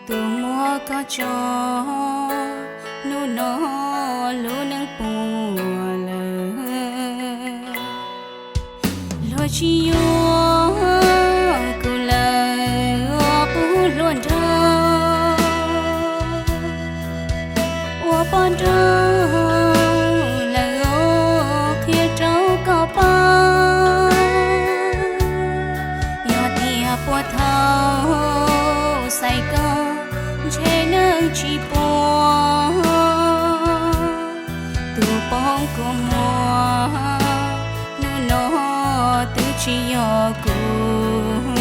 Tus muab koj tso, hnub no lub neej puas lawm. Luag tsis yuav kuv lawm, ua qub hlua nraug, ua poj nraug lawm, qhia rau koj paub. Yog tias puag thaum xaiv koj, ntshe neeg tsis puas. Tus poob kua muag, hnub no twb tsis yog kuv.